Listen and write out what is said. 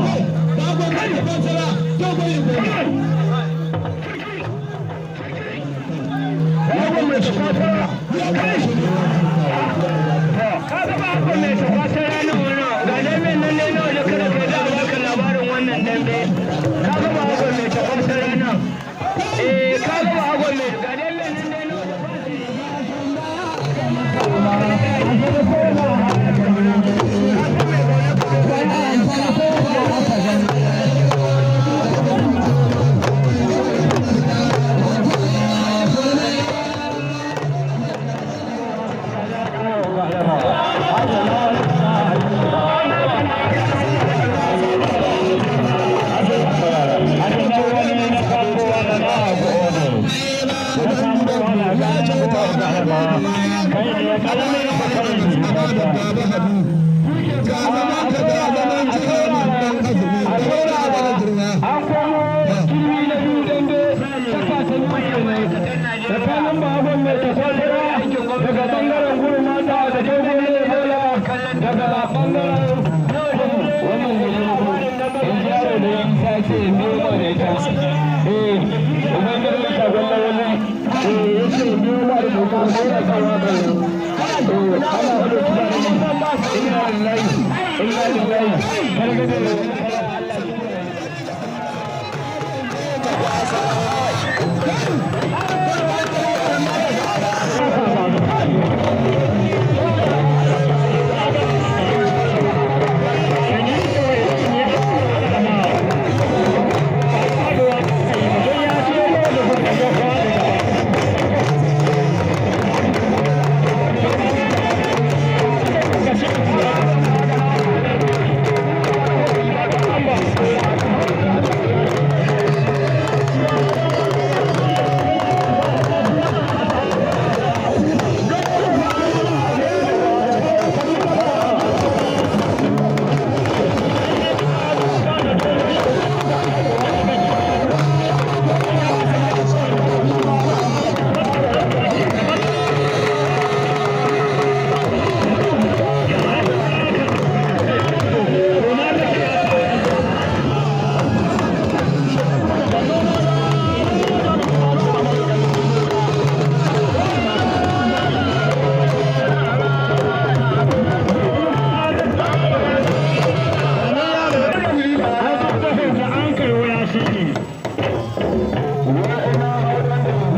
Bagon mai tafasara, dogon Ebola. Bagon mai tafasara, kai! Ka ga bagon mai tafasara nan wani ga dambe nan ne nawa da kada kai za a baka labarin wannan dambe. Ka ga bagon mai tafasara nan. Eh, ka ga bagon mai ga dambe nan ne nawa da. Ya kyauta da ga zaman ka, ga zaman ciyaman ɗan azumi da daura mana girma. An komo turmi na biyu, dambe ta kasan tsakanin Bagon mai tafasara daga bangaren Gurmata da Dogon Ebola daga bangaren wannan gari. In ji yaro da Isa ce in biyo ma da ita. Eh, uban gidan shagon wani, eh, ya ce in biyo ma da ita ko yana son haka ne. Eh, ana hudu kiɗa ne. Inna lillahi, inna lillahi, kargade.